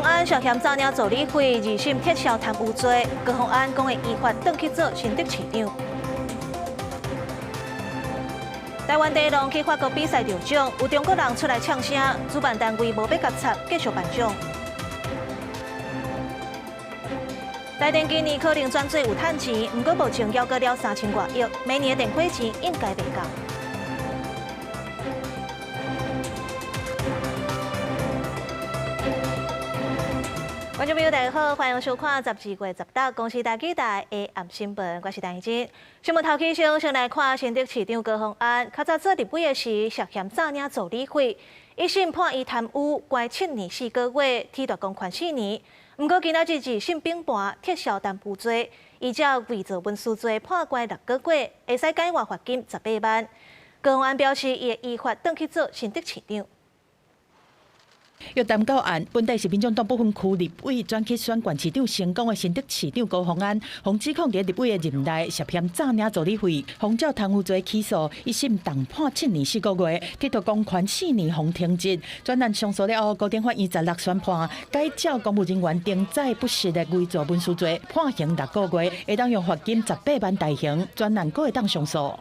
虹安涉嫌詐領助理費，二審撤銷貪污罪。高虹安講會依法轉去做新竹市長。台灣地龍去法國比賽得獎，有中國人出來嗆聲，主辦單位無欲共插，繼續頒獎。台電今年可能轉做有趁錢，毋過目前繳過了3000外億，明年的電費錢應該袂夠。觀眾朋友，大家好，歡迎收看12月16公視台語台的暗新聞，我是陳怡真。新聞頭起先，先來看新竹市長高虹安，較早做立委的時涉嫌詐領助理費，一審判伊貪污，關7年4個月，褫奪公權4年。毋過今仔日二審並判撤銷貪污罪，依照偽造文書罪判關6個月，會使解罰罰金18萬。高虹安表示，伊會依法轉去做新竹市長。約談到案，本底是民眾黨不分區立委轉去選縣市長成功的新竹市長高虹安，予指控佇立委的任內涉嫌詐領助理費，予照貪污罪起訴，一審重判7年4個月，褫奪公權4年予停職。專案上訴了後，高等法院16宣判，改照公務人員登載不實的偽造文書罪，判刑6個月，會當用罰金18萬代刑。專案閣會當上訴。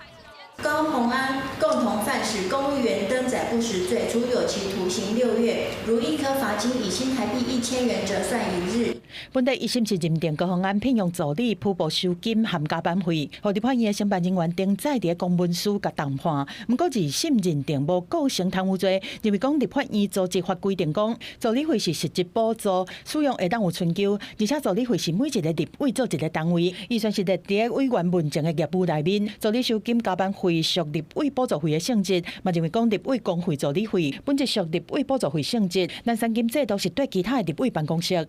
高虹安共同犯使公務員登載不實罪，處有期徒刑6月，如一科罰金以新台幣1000元折算一日。本底一審是認定高虹安聘用助理、鋪步收金含加班費，予立法院的承辦人員登載佇公文書共重判。毋過二審認定無構成貪污罪，認為講立法院組織法規定講助理費是實質補助，使用會當有春秋，而且助理費是每一個立委做一個單位，預算是列佇委員文件的業務內面，助理收金加班費屬立委補助費的性質，嘛認為講立委公費助理費本質屬立委補助費性質，咱三金制度是對其他的立委辦公室。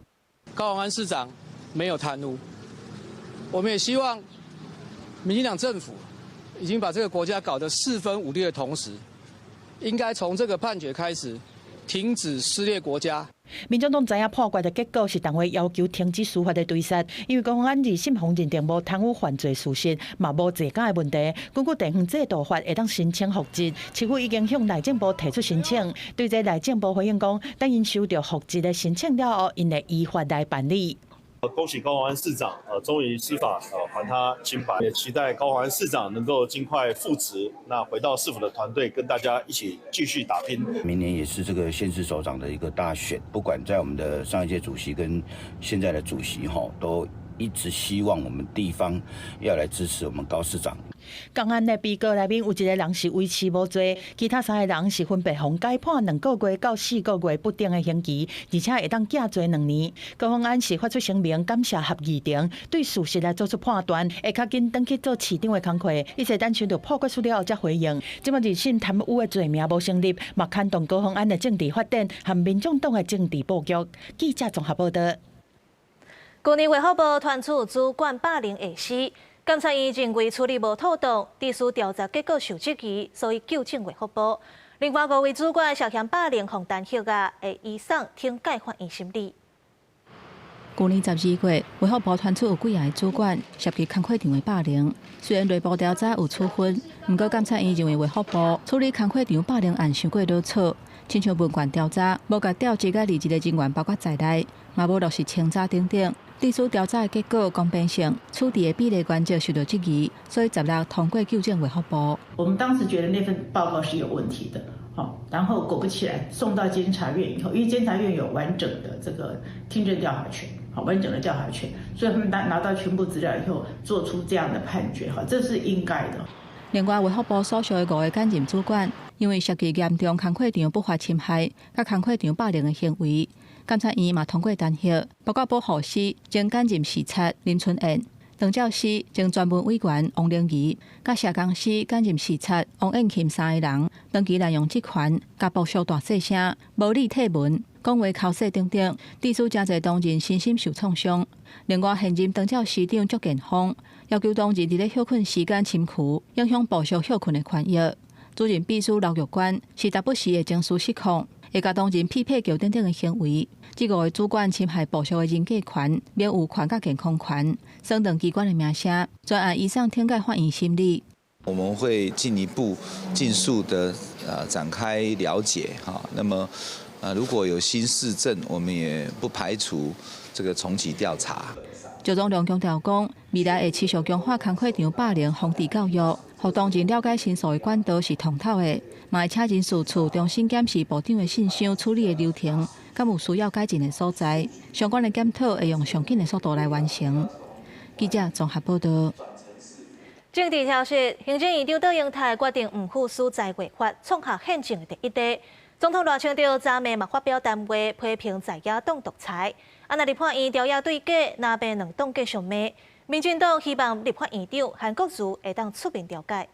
高虹安市長沒有貪污，我們也希望民進黨政府已經把這個國家搞得四分五裂的同時，應該從這個判決開始停止撕裂國家。民眾黨知影判決的結果是黨會要求停止司法的對策，因為高虹安二審予認定無貪污犯罪事實，嘛無坐監的問題。根據地方制度法，會當申請復職，市府已經向內政部提出申請。對這內政部回應講，等𪜶收著復職的申請了後，𪜶會依法來辦理。恭喜高虹安市長，終於司法還他清白，也期待高虹安市長能夠盡快復職，那回到市府的團隊，跟大家一起繼續打拼。明年也是這個縣市首長的一個大選，不管在我們的上一屆主席跟現在的主席，都一直希望我們地方要來支持我們高市長。共案的被告內面有一個人是維持無罪，其他三個人是分別予改判2個月到4個月不等的刑期，而且會當減罪2年。高虹安是發出聲明感謝合議庭對事實來做出判斷，會較緊轉去做市長的工課。伊說等收著判決書了後才回應。這擺二審貪污的罪名無成立，嘛牽動高虹安的政治發展和民眾黨的政治布局。記者綜合報道。舊年衛福部傳出主管霸凌下死，監察院認為處理無妥當，致使調查結果受質疑，所以糾正衛福部。另外五位主管涉嫌霸凌予彈劾啊，會移送懲戒法院審理。舊年12月，衛福部傳出有幾个主管涉及工課場的霸凌，雖然內部調查有處分，毋過監察院認為衛福部處理工課場霸凌案傷過囉嗦，親像問卷調查，無共調職佮離職的人員包括在內，嘛無落實清查等等。致使調查的結果公平性、處置的比例原則受到質疑，所以16通過糾正衛福部。我們當時覺得那份報告是有問題的，然後果不其然送到監察院以後，因為監察院有完整的這個聽證調查權，好完整的調查權，所以他們拿到全部資料以後，做出這樣的判決，哈，這是應該的。另外，衛福部所屬的五個兼任主管，因為涉及嚴重工課場不法侵害、佮工課場霸凌的行為，監察院嘛通過彈劾，包括保護司前兼任視察林春燕、長照司前專門委員王玲儀、佮社工司兼任視察王燕琴三個人，長期濫用職權，共部屬大細聲、無理退文、講話剾洗等等，致使誠濟同仁身心受創傷。另外，現任長照司長祝建峰要求同仁佇咧歇睏時間深跍，影響部屬歇睏的權益。主任秘書劉玉娟是時不時會情緒失控，會共同仁屁屁叫等等的行為。這五個主管侵害部屬的人格權、名譽權佮健康權，損斷機關的名聲，專案移送懲戒法院審理。我們會進一步盡速的展開了解哈，那麼啊，如果有新事證，我們也不排除這個重啟調查。趙宗龍強調講，未來會持續強化工課場霸凌防治教育，予同仁了解申訴的管道是通透的，嘛會請人事處重新檢視部長的信箱處理的流程，敢有需要改進的所在，相關的檢討會用上緊的速度來完成。記者綜合報道。政治消息，行政院長卓榮泰決定毋副使在位法，創下憲政的第一例。總統賴清德昨暝嘛發表談話，批評在野黨獨裁。啊，若立法院朝野對決，藍白兩黨繼續罵。民進黨希望立法院長韓國瑜會當出面調解。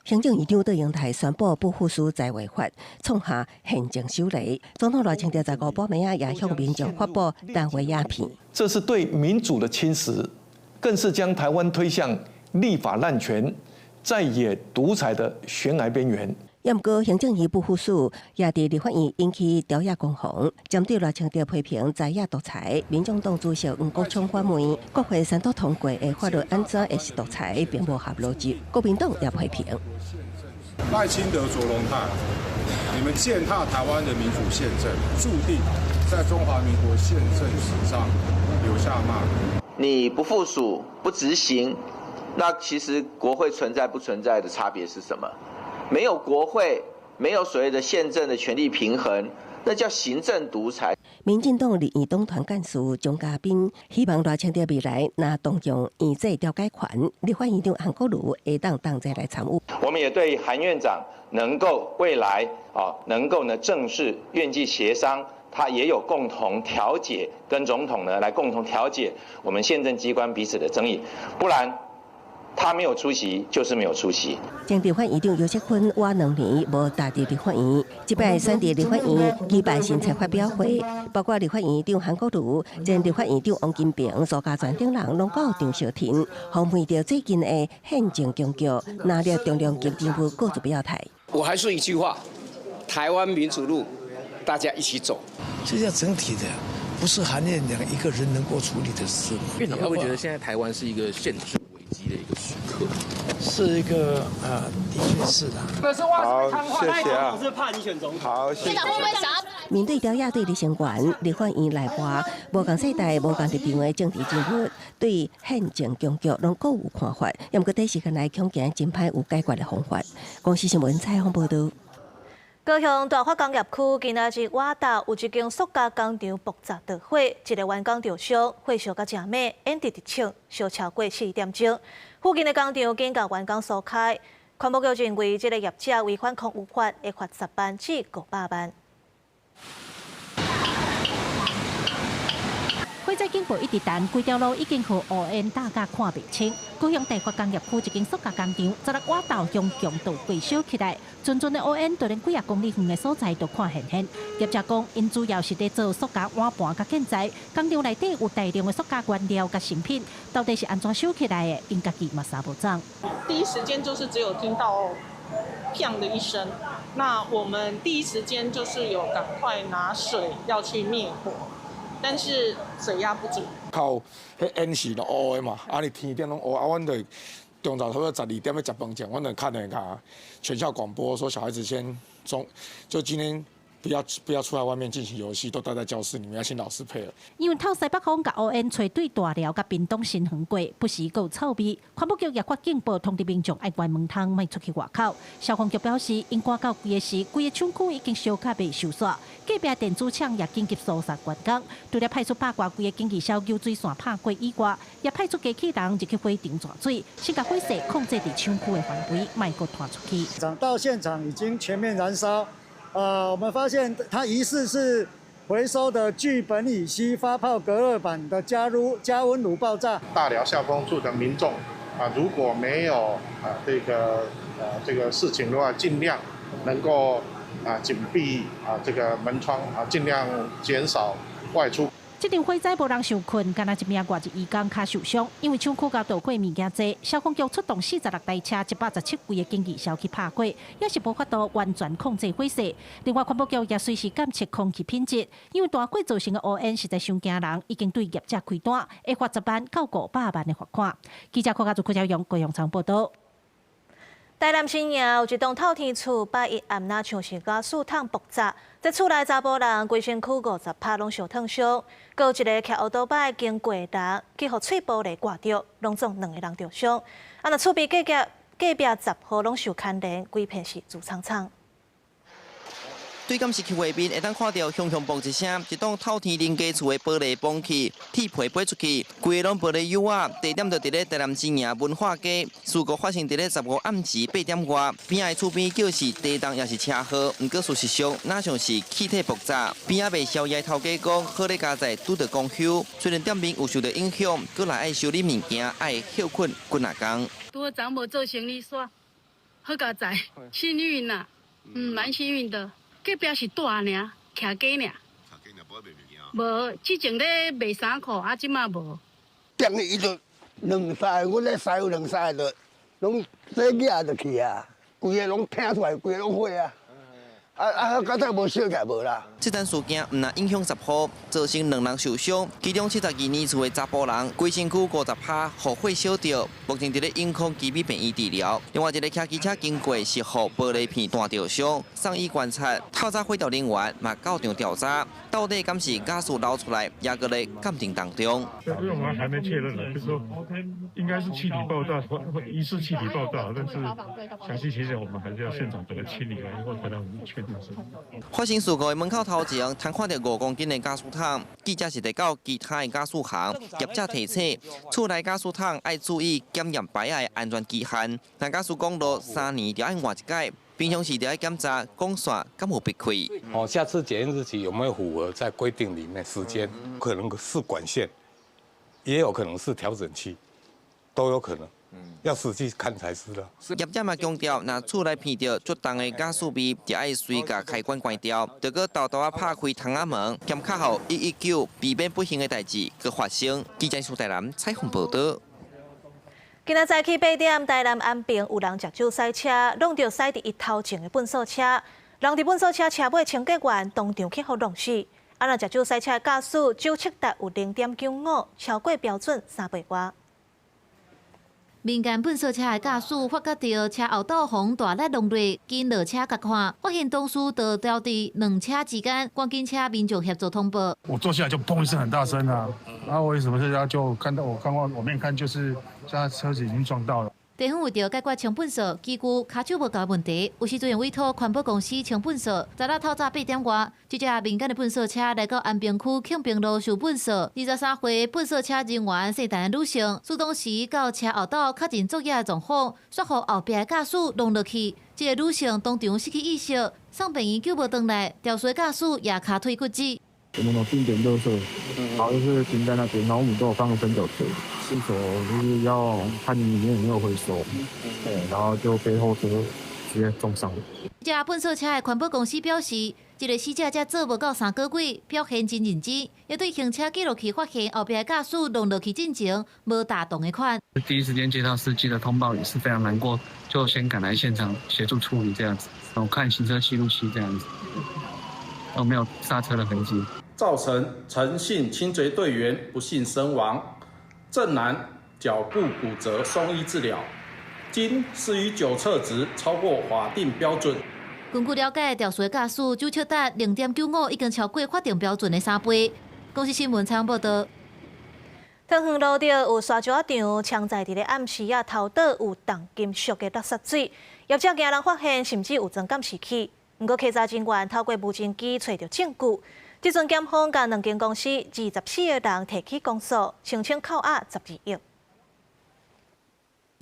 行政院長卓榮泰宣布不副使在位法，創下憲政首例。總統賴清德十五晡暝仔也向民眾發布談話影片。這是對民主的侵蝕，更是將台灣推向立法濫權、在野獨裁的懸崖邊緣。毋過行政院不副使也佇立法院引起朝野攻防，針對賴清德批評在野獨裁，民眾黨主席黃國昌反問：國會三讀通過的法律按怎會是獨裁，並無合邏輯。國民黨也批評賴清德、卓榮泰，你們踐踏台灣的民主憲政，注定在中華民國憲政史上留下罵名。你不副署、不執行，那其實國會存在不存在的差別是什麼？沒有國會，沒有所謂的憲政的權力平衡，那叫行政獨裁。民進黨立院黨團幹事鍾嘉賓希望賴清德未來若動用院際調解權，立法院長韓國瑜會當同齊來參與。我們也對韓院長能夠未來啊，能夠呢正式院際協商，他也有共同調解，跟總統呢來共同調解我們憲政機關彼此的爭議，不然。他沒有出席，就是沒有出席。前立法院長游錫堃倚2年無踏入立法院，這擺選佇立法院舉辦新冊發表會，包括立法院長韓國瑜、前立法院長王金平、蘇嘉全等人攏到場相挺，予問著最近的憲政僵局，拿了重量級人物各自表態。我還是一句話，台灣民主路，大家一起走。這叫整體的，不是韓院長一個人能夠處理的事。院長會不會覺得現在台灣是一個憲制危機的一個時刻？是一個的確是的。好，謝謝啊。是怕你選總統。好，謝謝。面對朝野對立聲援，立法院內外無仝世代、無仝立場的政治人物，對憲政僵局攏各有看法，毋過短時間內恐驚真歹有解決的方法。公視新聞採訪報導。高雄大發工業區今仔日倚晝有一間塑膠工廠爆炸著火，一个員工著傷，火燒甲誠猛，煙直直衝，燒超過4點鐘。附近的工廠緊共員工疏開。環保局認為這个業者違反空污法，會罰10萬至500萬。火災警報一直彈，規條路已經予烏煙罩甲看袂清。高雄大發工業區一間塑膠工廠，昨日倚晝用強盜過燒起來，陣陣的烏煙，就連幾仔公里遠的所在都看現現。業者講，𪜶主要是佇做塑膠碗盤佮建材，工廠內底有大量的塑膠原料佮成品，到底是按怎燒起來的，𪜶家己嘛捎無掌。第一時間就是只有聽到“砰”的一聲，那我們第一時間就是有趕快拿水要去滅火。但是水壓不足，靠，彼煙是烏的嘛，啊，你天頂攏烏，啊，阮就中晝差不多12點欲食飯前，阮就敲電話全校廣播說，小孩子先中，就今天不要出來外面進行遊戲，都待在教室裡面，要請老師配合。因為透西北風共烏煙吹對大寮佮屏東新園過，不時閣有臭味。環保局也發警報通知民眾愛關門窗，莫出去外口。消防局表示，𪜶趕到規个時，規个廠區已經燒甲袂受煞，隔壁電子廠也緊急疏散員工。除了派出百外幾个緊急消救水線拍過以外，也派出機器人入去火場蛇水，先共火勢控制佇廠區的範圍，莫閣傳出去。到現場已經全面燃燒。我們發現它疑似是回收的聚苯乙烯發泡隔熱板的加溫爐爆炸。大寮下風處的民眾啊，如果沒有啊這個事情的話，盡量能夠啊緊閉啊這個門窗啊，盡量減少外出。這場火災無人受困，干焦一名外籍移工跤受傷，因為廠區佮導火物件濟，消防局出動46台車、117位的緊急消去拍火，也是無法度完全控制火勢。另外，環保局也隨時監測空氣品質，因為大火造成的烏煙實在傷驚人，已經對業者開單，會罰10萬到500萬的罰款。記者郭家祖、郭家勇、高雄場報導。台南新營有一棟透天厝，拜一暗若像是瓦斯桶爆炸，這厝內查埔人規身軀50趴攏受燙傷，閣有一个騎歐多擺經過人去予碎玻璃割著，攏總兩个人著傷。啊，若厝邊隔壁隔壁10戶攏受牽連，規片是挐氅氅。對監視器畫面會當看著轟轟嘣一聲，一棟透天臨街厝的玻璃崩去，鐵皮飛出去，規个攏玻璃油仔。地點就佇咧台南新營文化街，事故發生佇咧15暗時8點外，邊仔的厝邊就是地動抑是車禍，毋過事實上若像是氣體爆炸。邊仔賣宵夜頭家講，好咧佳哉拄著公休，雖然店面有受著影響，閣來愛修理物件，愛歇睏幾若工。拄昨無做生理煞，好佳哉，幸運啦，蠻幸運的。隔壁是大爾，徛街爾。無，之前咧賣衫褲，啊，這馬無。店裡伊就兩三个，阮咧師傅兩三个就攏洗額就去啊，規个攏聽出來，規个攏火啊。啊啊！剛才無燒起來無啦。這單事件毋但影響10戶，造成兩人受傷，其中72年厝的查埔人，規身軀50趴予火燒著，目前佇咧永康基美病院治療。另外一个騎機車經過是予玻璃片彈著傷，送醫觀察。透早火調人員嘛到場調查，到底敢是瓦斯漏出來，抑閣咧鑑定當中。因為我們還沒確認呢，就是說應該是氣體爆炸，或疑似氣體爆炸，但是詳細情形我們還是要現場整個清理完以後才能確定。發生事故的門口頭前，通看著5公斤的瓦斯桶。記者是佇到其他的瓦斯行業者提醒，厝內瓦斯桶愛注意檢驗牌仔的安全期限。若瓦斯管路3年就愛換一擺，平常時就愛檢查管線敢有閉開。哦，下次檢驗日期有沒有符合在規定裡面時間？可能是管線，也有可能是調整器，都有可能。要實際看才知道。業者嘛強調，若厝內聞著足重的瓦斯味，就愛隨共開關關掉，著閣沓沓仔拍開窗仔門，兼敲予119，避免不幸的代誌閣發生。記者蘇台南採訪報導。今仔早起8點，台南安平有人食酒駛車，挵著駛佇伊頭前的糞掃車，人佇糞掃車車尾清潔員當場去予挵死。啊，若食酒駛車的駕駛酒測值有0.95，超過標準3倍外。民間糞掃車的駕駛發覺著車後斗予大力弄落，緊落車共看，發現當時就掉佇兩車之間，趕緊請民眾協助通報。我坐下來就砰一聲很大聲啊！然後為什麼這家就看到我剛剛往面看，就是現在車子已經撞到了。地方為著解決清糞掃，機具跤手無夠問題，有時陣委託環保公司清糞掃。昨仔透早8點外，這隻民間的糞掃車來到安平區慶平路收糞掃。23歲糞掃車人員姓陳的女性，出動時到車後斗確認作業的狀況，煞予後壁的駕駛挵落去。這个女性當場失去意識，送病院救無轉來，肇事駕駛也跤腿骨折。我們有定點垃圾，然後就是停在那邊，然後我們都有放三腳車，是說就是要看裡面有沒有回收，對，然後就被後車直接撞上了。這糞掃車的環保公司表示，這个死者才做無夠3個月，表現真認真，也對行車記錄器發現後壁駕駛挵落去進前無踏動的款。第一時間接到司機的通報也是非常難過，就先趕來現場協助處理這樣子，我看行車記錄器這樣子，都沒有剎車的痕跡。造成陳姓清潔隊員不幸身亡，鄭男腳部骨折送醫治療，經4與9測值超過法定標準。根據了解，肇事駕駛酒測值0.95，已經超過法定標準的3倍。公視新聞採訪報導。桃園蘆竹有沙石仔場，槍在佇咧暗時仔偷倒有重金屬的垃圾水，業者驚人發現，甚至有裝監視器。毋過稽查人員透過無人機揣著證據。這陣檢方共兩間公司24個人提起公訴，申請扣押12億。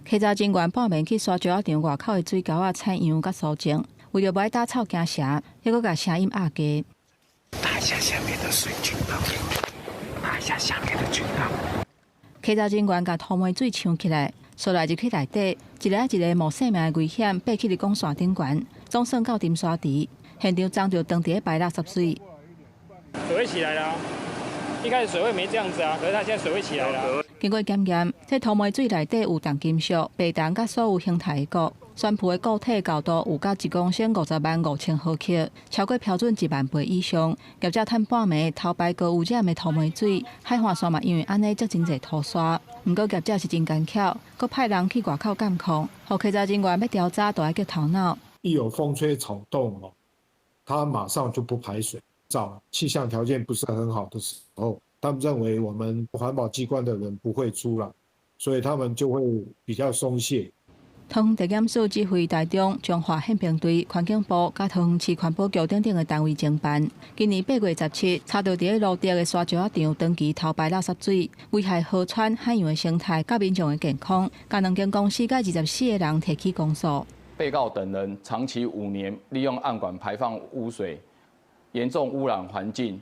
稽查人員半暝去沙石仔場外口的水溝仔採樣佮搜證，為著無愛打草驚蛇，抑閣共聲音壓低。打一下下面的水渠道，打一下下面的渠道。稽查人員共塗煤水搶起來，趖來入去內底，一个一个冒生命的危險，爬去佇管線頂懸，總算到沉沙池，現場欉著當地排垃圾水。水位起來了，一開始水位沒這樣子啊，可是它現在水位起來了。經過檢驗，這塗煤水內底有重金屬、白銅佮所有形態的鈷。悬浮的固体厚度有到1公升50万5千毫克，超过标准1万倍以上。业者趁半暝偷排高污染的土煤水，海岸线嘛因为按呢积真济土沙。毋过业者是真坚巧，阁派人去外口监控，予稽查人员欲调查都爱激头脑。一有风吹草动哦，他马上就不排水。找气象条件不是很好的时候，他们认为我们环保机关的人不会出来，所以他们就会比较松懈。桃园地检署指挥台中彰化宪兵队、环境部、佮桃园市环保局等等的单位侦办。今年8月17，查到伫咧芦竹的沙石仔场长期偷排垃圾水，危害河川、海洋的生态、佮民众的健康，共两间公司佮24个人提起公诉。被告等人长期5年利用暗管排放污水，严重污染环境。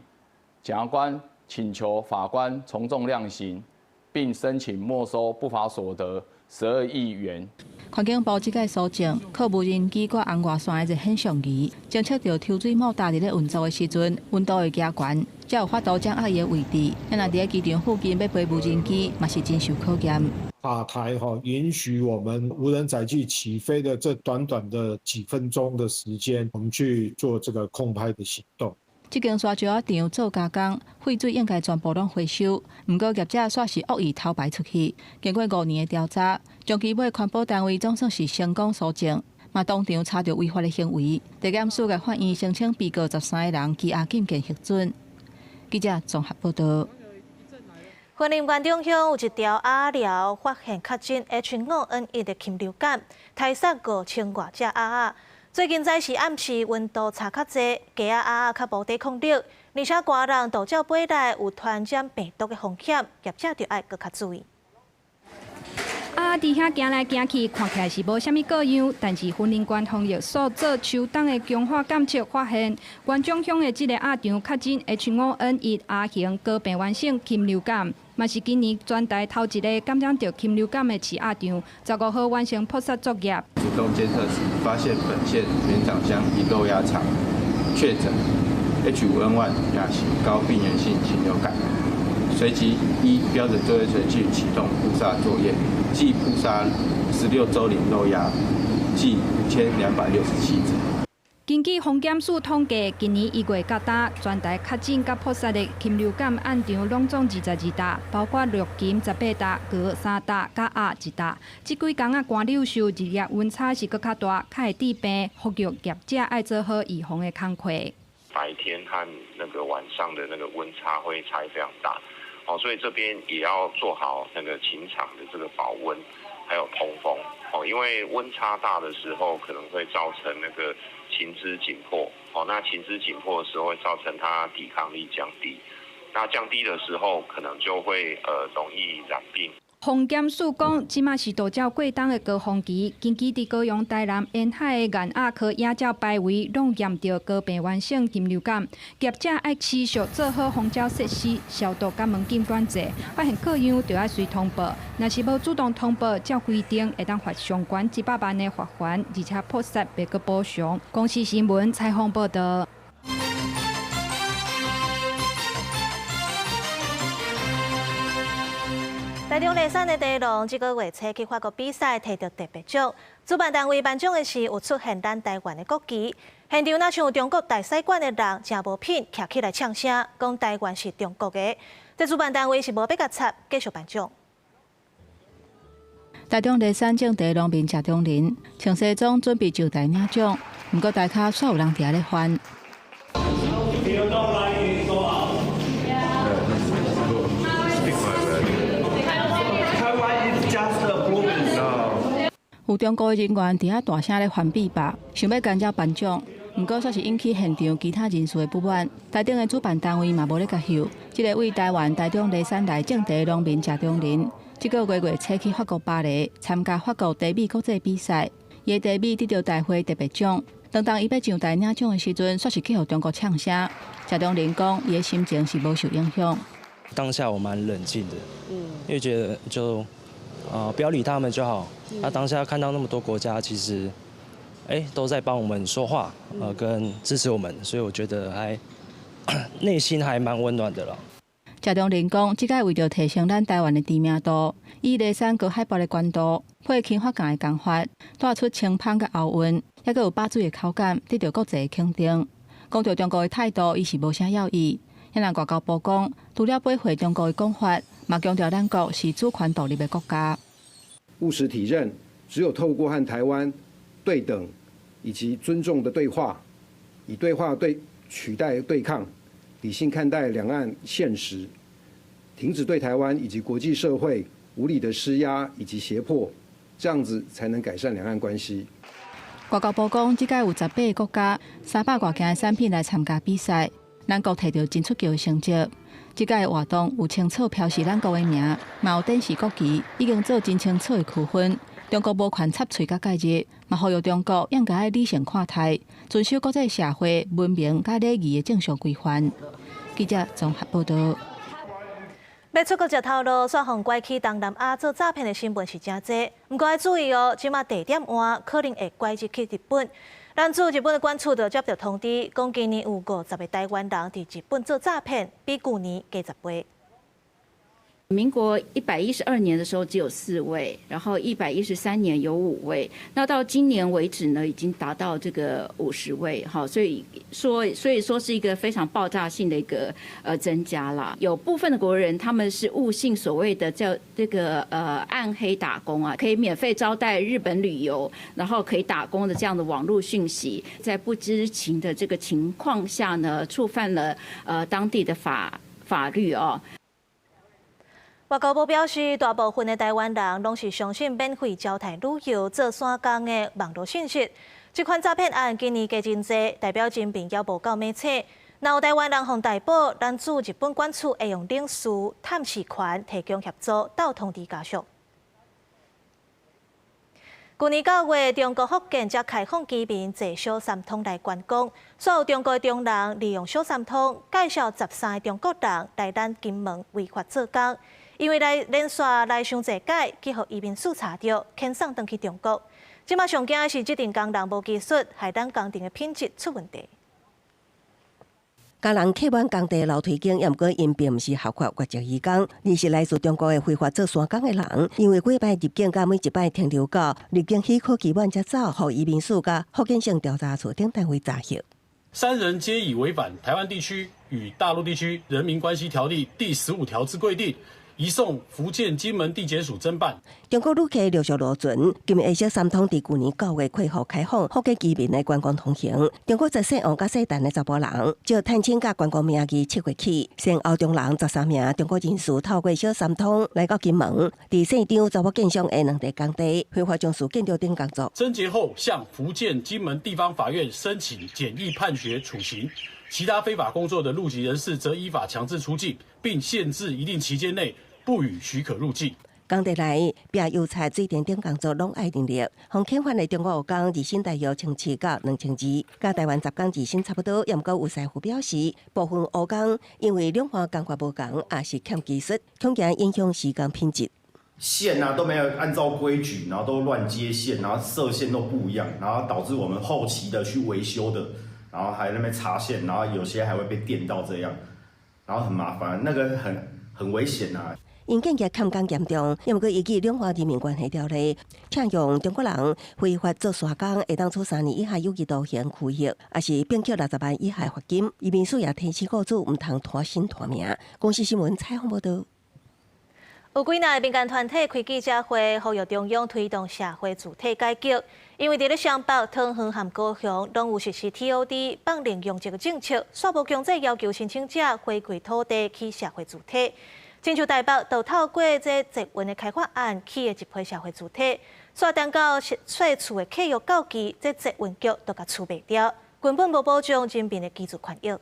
检察官请求法官从重量刑，并申请没收不法所得12亿元。环境部这届搜证，靠无人机佮红外线的热显像仪，侦测到抽水马达伫咧运作的时阵，温度会加悬，才有法度掌握伊的位置。咱若伫咧机场附近欲飞无人机，嘛是真受考验。塔台允许我们无人载具起飞的这短短的几分钟的时间，我们去做这个空拍的行动。这间沙石仔场做加工，废水应该全部拢回收，毋过业者煞是恶意偷排出去。经过5年的调查，长期尾环保单位总算是成功搜证，嘛当场查著违法的行为。地检署共法院申请被告13个人羁押禁见核准。记者综合报道。云林县中乡有一条鸭寮发现确诊 H5N1 的禽流感，杀死5000外只鸭仔。最近早时暗时温度差较济，鸡仔鸭仔较无抵抗力，而且寒人盗鸟飞来有传染病毒的风险，业者就爱阁较注意。鸭仔伫遐行来行去，看起来是无啥物个样，但是云林县防疫所做秋冬的强化监测发现，关中乡的这个鸭场确诊 H5N1 鸭型高病原性禽流感，嘛是今年全台头一个感染著禽流感的饲鸭场。15号完成扑杀作业。主动监测时发现本县园长乡一肉鸭场确诊 H5N1 亚型高病原性禽流感。随即依标准作业程序启动扑杀作业，计扑杀16周龄肉鸭，计5267只。根据防检署统计，今年1月到今，全台确诊佮扑杀的禽流感案场拢总22单，包括陆禽18单、鹅3单、佮鸭1单。这几工啊，寒流受日夜温差是阁较大，较会致病，呼吁业者爱做好预防的工课。白天和那个晚上的那个温差会差非常大。所以这边也要做好那个禽场的这个保温，还有通风哦，因为温差大的时候可能会造成那个禽只紧迫哦，那禽只紧迫的时候会造成它抵抗力降低，那降低的时候可能就会容易染病。防检署讲，这马是盗鸟过冬的高峰期。近期伫高雄、台南沿海的雁鸭科野鸟排位，拢验著高病原性禽流感。业者爱持续做好防鸟设施消毒、佮门禁管制。发现个样，就爱随通报。若是无主动通报，照规定会当罚上悬100万的罚款，而且扑杀袂阁补偿。公视新闻采访报道。台中丽山的地龙这个月初去法国比赛，摕到特别奖。主办单位颁奖的时，有出现咱台湾的国旗。现场若像有中国大使馆的人，诚无品，徛起来呛声，讲台湾是中国的。这主办单位是无欲共插，继续颁奖。台中丽山种地农民谢中林，穿西装准备上台领奖，毋过台跤煞有人伫遐咧翻。有中国的人员伫遐大声咧翻臂吧，想欲干扰颁奖，毋过煞是引起现场其他人士的不满。台顶的主办单位嘛无咧共翕。这个为台湾台中丽山来种地的农民谢中林，这个月月初去法国巴黎参加法国茶米国际比赛，伊的茶米得到大会特别奖。当伊欲上台领奖的时阵，煞是去予中国呛声。谢中林讲，伊的心情是无受影响。当下我蛮冷静的，因为觉得就。不要理他们就好。那当下看到那么多国家，其实，都在帮我们说话，跟支持我们，所以我觉得还内心还蛮温暖的了。謝長廷講，這擺為著提升咱台灣的知名度，以梨山高海拔的懸度，配輕發鋼的工法，帶出清芳佮厚韻，猶閣有飽水的口感，得著國際的肯定。講著中國的態度，伊是無啥要意。彼人外交部講，除了駁回中國的講法，嘛強調咱國是主權獨立的國家。務實體認，只有透過和台灣對等以及尊重的對話，以對話對取代對抗，理性看待兩岸現實，停止對台灣以及國際社會無理的施壓以及脅迫，這樣子才能改善兩岸關係。外交部講，這屆有18個國家300外件的產品來參加比賽，咱國摕著真出奇的成績。這屆活動有清楚標示咱國的名，嘛有展示國旗，已經做真清楚的區分。中國無權插喙佮介入，嘛呼籲中國應該愛理性看待，遵守國際社會文明佮禮儀的正常規範。記者綜合報導。欲出國食頭路，煞予拐去東南亞做詐騙的新聞是誠濟。毋過愛注意哦，這馬地點換可能會拐入去日本。咱駐日本的館處就接著通知，講今年有50個台灣人佇日本做詐騙，比舊年加10倍。民國112年的時候只有四位，然後113年有五位，那到今年為止呢，已經達到這個50位，哈，所以說是一個非常爆炸性的一個增加啦。有部分的國人他們是誤信所謂的叫這個暗黑打工啊，可以免費招待日本旅遊，然後可以打工的這樣的網絡訊息，在不知情的這個情況下呢，觸犯了當地的法律哦。外交部表示，大部分的台灣人攏是相信免費招待旅遊做散工的網路訊息。這款詐騙案今年加真濟，代表真貧猶無夠明確。若有台灣人予逮捕，咱駐日本館處會用領事探視權提供協助，鬥通知家屬。舊年9月，中國福建才開放居民坐小三通來觀光，所有中國的中人利用小三通介紹13個中國人來咱金門違法做工，因為來連續來傷濟擺，去予移民署查著，遣送轉去中國。這馬上驚的是，這陣工人無技術，害咱工程的品質出問題。共人客滿工地樓梯間，猶毋過𪜶並毋是合法外籍移工，而是來自中國的非法做山工的人。因為幾擺入境佮每一擺停留到入境許可期滿才走，予移民署佮福建省調查處等單位查獲。三人皆以違反《臺灣地區與大陸地區人民關係條例》第15條之規定，移送福建金門地檢署偵辦。中國旅客陸續落船，金門小三通佇舊年9月恢復開放，福建居民的觀光通行。中國十姓王佮姓陳的查埔人，藉探親佮觀光名義七月起，先後中人13名中國人士透過小三通來到金門，佇姓張查某建商的兩地工地，非法從事建築等工作。偵結後，向福建金門地方法院申請簡易判決處刑。其他非法工作的入籍人士，則依法強制出境，並限制一定期間內不予許可入境。工地內拚油漆、水電等工作攏愛人力，予遣返的中國勞工日薪大約1700到2200，佮台灣雜工日薪差不多。毋過有師傅表示，部分勞工因為兩岸工法無仝，抑是欠技術，恐驚影響施工品質。線啊都沒有按照規矩，然後都亂接線，然後色線都不一樣，然後導致我們後期的去維修的，然後還在那邊插線，然後有些還會被電到這樣，然後很麻煩，那個很危險啊。𪜶建業欠工嚴重，毋過依據兩岸人民關係條例，請用中國人非法做山工，會當處3年以下有期徒刑、拘役，抑是併扣60萬以下罰金。移民署也提醒雇主毋通拖身拖命。公視新聞採訪報導。有幾若个民間團體開記者會，呼籲中央推動社會住宅改革。因為佇咧雙北、桃園和高雄，攏有實施 TOD 放領容積的政策，煞無強制要求申請者回饋土地起社會住宅。親像台北，就透過這捷運的開發案起的一批社會住宅，煞等到稅厝的契約到期，這捷運局就共出賣掉，根本無保障人民的居住權益。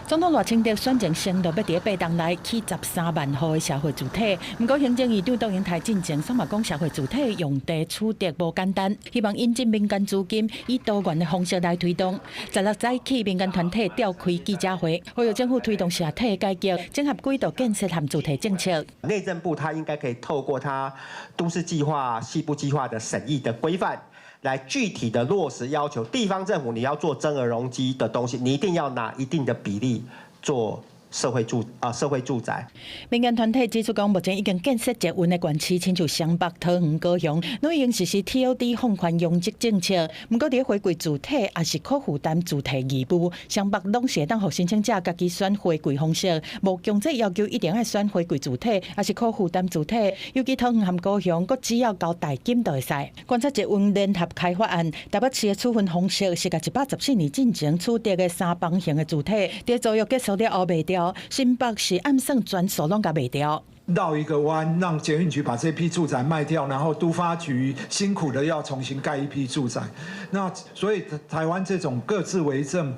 總統賴清德選前承諾欲佇8冬內起13萬戶的社會住宅，毋過行政院長卓榮泰進前煞嘛講社會住宅用地取得無簡單，希望引進民間資金，以多元的方式來推動。16早起民間團體召開記者會，呼籲政府推動社體改革，整合軌道建設和住宅政策。內政部他應該可以透過他都市計劃、西部計劃的審議的規範，來具體的落實要求，地方政府你要做增額容積的東西，你一定要拿一定的比例做社會住宅。民間團體指出講，目前已經建設捷運的縣市，親像雙北、桃園、高雄，攏已經實施 TOD 放寬容積政策。毋過，佇回饋主體抑是可負擔主體義務，雙北攏是會當予申請者家己選回饋方式，無強制要求一定愛選回饋主體，抑是可負擔主體。尤其桃園和高雄，閣只要交代金就會使。觀察捷運聯合開發案，台北市的處分方式是共114年進前取得的三房型的住宅，佇租約結束了後賣掉。新北市按算全數攏共賣掉。繞一個彎，讓捷運局把這批住宅賣掉，然後都發局辛苦的要重新蓋一批住宅。那所以台灣這種各自為政、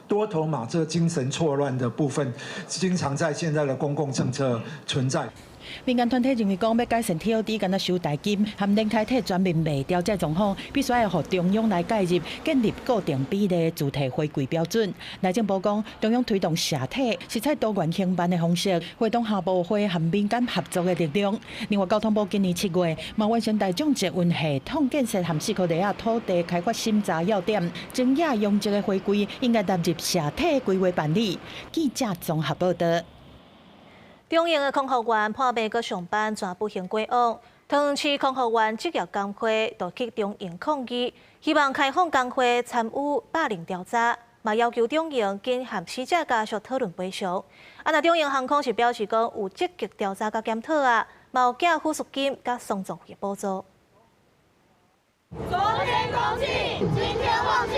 多頭馬車、精神錯亂的部分，經常在現在的公共政策存在。民間團體認為講，欲改善 TOD 干焦收代金和連開體全面賣掉這狀況，必須愛予中央來介入，建立固定比例住宅回饋標準。內政部講，中央推動社體是採多元興辦的方式，會動下部會和民間合作的力量。另外，交通部今年7月嘛完成大眾捷運系統建設和四箍地仔土地開發審查要點，增加容積的回歸應該納入社體規劃辦理。記者綜合報道。中榮的空服員破病閣上班，全不幸過往。桃園市空服員職業工會就去中榮抗議，希望開放工會參與霸凌調查，嘛要求中榮緊和死者家屬討論賠償。啊，若中榮航空是表示講有積極調查佮檢討啊，嘛有寄撫恤金佮喪葬費補助。昨天公祭，今天忘記。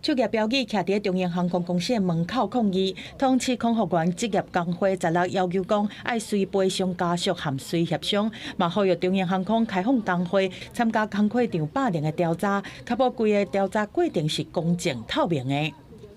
手舉標語徛佇中榮航空公司的門口抗議，桃園市空服員職業工會16要求講，愛隨賠償家屬和隨協商，嘛呼籲中榮航空開放工會參加工課場霸凌的調查，確保規个調查過程是公正透明的。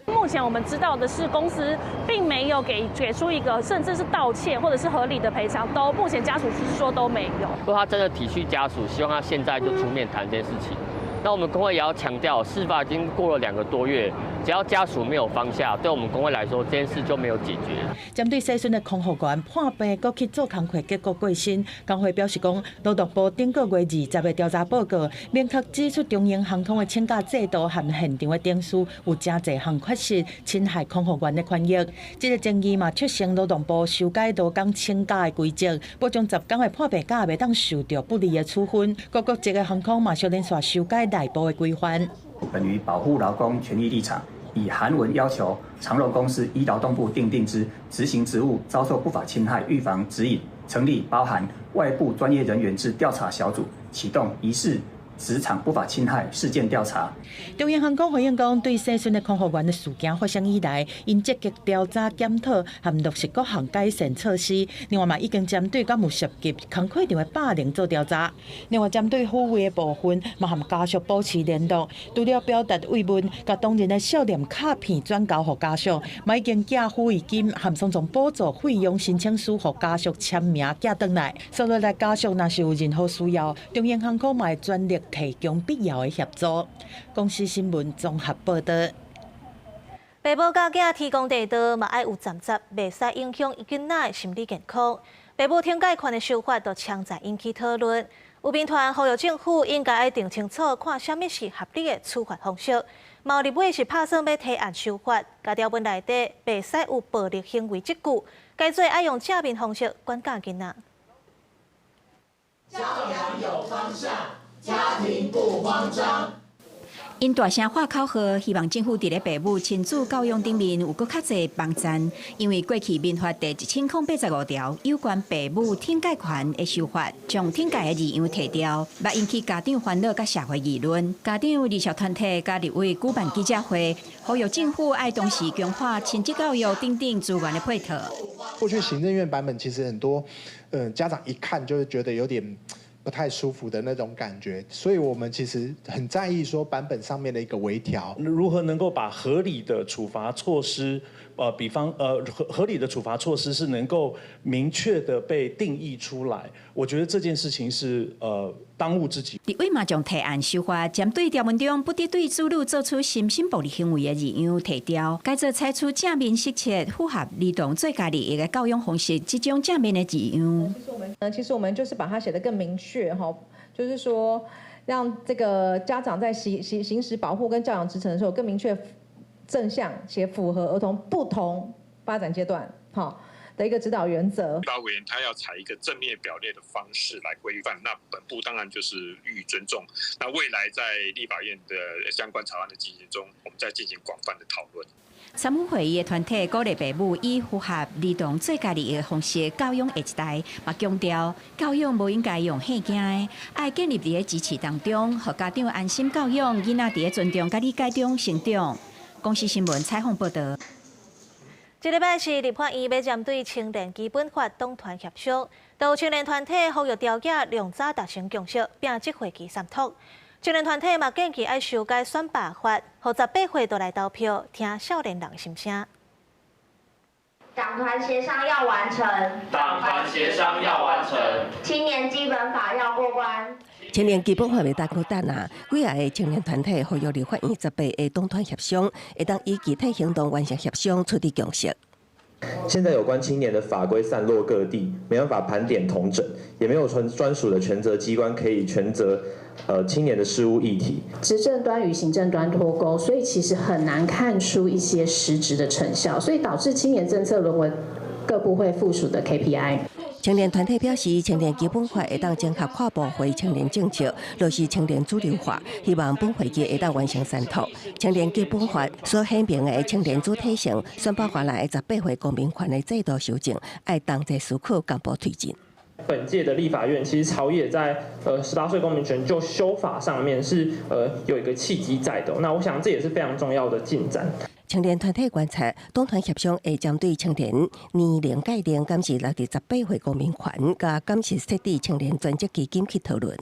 目前我們知道的是，公司並沒有給出一個甚至是道歉或者是合理的賠償，都目前家屬是說都沒有。如果他真的體恤家屬，希望他現在就出面談這件事情。那我們工會也要強調，事發已經過了2個多月，只要家屬沒有放下，對我們工會來說，這件事就沒有解決。針對洗身的空服員破病，閣去做工課，結果過身，工會表示講，勞動部頂個月20的調查報告，明確指出中榮航空的請假制度和現場的程序有誠濟項缺失，侵害空服員的權益。這個爭議嘛，促成勞動部修改勞工請假的規則，保障10工的破病假袂當受著不利的處分。各國籍的航空嘛，小連續修改內部的規範。本於保護勞工權益立場，以函文要求長榮公司依勞動部訂定之執行職務遭受不法侵害預防指引，成立包含外部專業人員之調查小組，啟動疑似職場不法侵害事件調查。中榮航空回應講，對洗身的空服員的事件發生以來，𪜶積極調查檢討和落實各項改善措施。另外嘛，已經針對敢有涉及工課場的霸凌做調查。另外，針對撫慰的部分，嘛和家屬保持聯絡。除了表達慰問，共當日的笑臉卡片轉交予家屬，嘛已經寄撫慰金和喪葬補助費用申請書予家屬簽名寄轉來。所以來家屬若是有任何需要，中榮航空嘛會全力提供必要的協助。公視新聞綜合報道。爸母佮囝天公地道，嘛愛有站節，袂使影響囡仔的心理健康。爸母懲戒權的修法，就搶在引起討論。有民團呼籲政府應該愛定清楚，看啥物是合理的處罰方式。嘛有立委是拍算欲提案修法，共條文內底袂使有暴力行為這句，改做愛用正面方式管教囡仔。教養有方向，家庭不慌張。𪜶大聲喊口號，希望政府佇咧爸母親子教養頂面有閣較濟幫贊。因為過去民法第1085條有關爸母懲戒權的修法，將懲戒的字樣提掉，欲引起家長煩惱佮社會議論。家長兒少團體佮立委舉辦記者會，呼籲政府愛同時強化親職教育等等資源的配套。過去行政院版本其實很多，家長一看就會覺得有點不太舒服的那種感覺，所以我們其實很在意說版本上面的一個微調，如何能夠把合理的處罰措施，比方合理的處罰措施是能夠明確的被定義出來，我覺得這件事情是當務之急。立委嘛將提案修法，針對條文中不得對子女做出心身暴力行為的字樣提掉，改做採取正面適切、符合兒童最佳利益的教養方式，這種正面的字樣。其實我們就是把它寫得更明確，哈，就是說讓這個家長在行使保護跟教養職權的時候，更明確正向且符合兒童不同發展階段哈的一個指導原則。立法委員他要採一個正面表列的方式來規範，那本部當然就是予以尊重。那未來在立法院的相關草案的進行中，我們再進行廣泛的討論。三府會議的團體鼓勵爸母以符合兒童最佳利益的方式教養下一代，嘛強調教養無應該用嚇驚的，愛建立佇咧支持當中，予家長安心教養囡仔，佇咧尊重佮理解中成長。公視新聞採訪報導。這禮拜是立法院欲針對青年基本法黨團協商，都有青年團體呼籲朝野量早達成共識，摒這會期三讀。青年團體嘛建議愛修改選罷法，予18歲就來投票，聽少年人心聲。黨團協商要完成，黨團協商要完成，青年基本法要過關。青年基本法袂當閣等啊！幾仔个青年團體呼籲立法院18个黨團協商，會當以具體行動完成協商，取得共識。現在有關青年的法規散落各地，沒辦法盤點統整，也沒有專屬的權責機關可以權責青年的事務議題。執政端與行政端脫鈎，所以其實很難看出一些實質的成效，所以導致青年政策淪為各部會附屬的 KPI。青年團體表示，青年基本法會當整合跨部會青年政策，落實青年主流化，希望本會期會當完成三讀。青年基本法所顯明的青年主體性，選罷法內18歲公民權的制度修正，愛同齊思考，共步推進。本屆的立法院其實朝野在18歲公民權就修法上面是有一個契機在的，那我想這也是非常重要的進展。青年團體觀察，黨團協商會針對青年年齡界定，敢是落佇18歲公民權，佮敢是設置青年專責基金去討論。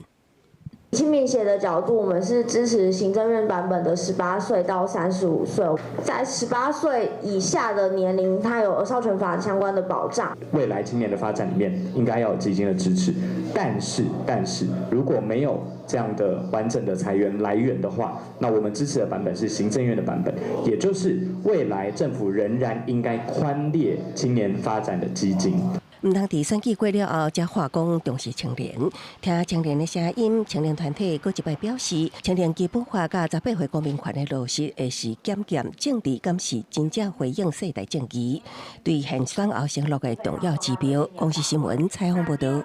青民協的角度，我們是支持行政院版本的18歲到35歲，在18歲以下的年齡，它有兒少權法相關的保障。未來青年的發展裡面，應該要有基金的支持，但是如果沒有這樣的完整的財源來源的話，那我們支持的版本是行政院的版本，也就是未來政府仍然應該寬列青年發展的基金。毋通佇選舉過了後，才話講重視青年，聽青年的聲音。青年團體閣一擺表示，青年基本法佮18歲公民權的落實，會是檢驗政治敢是真正回應世代正義，對現選後承諾的重要指標。公視新聞採訪報導。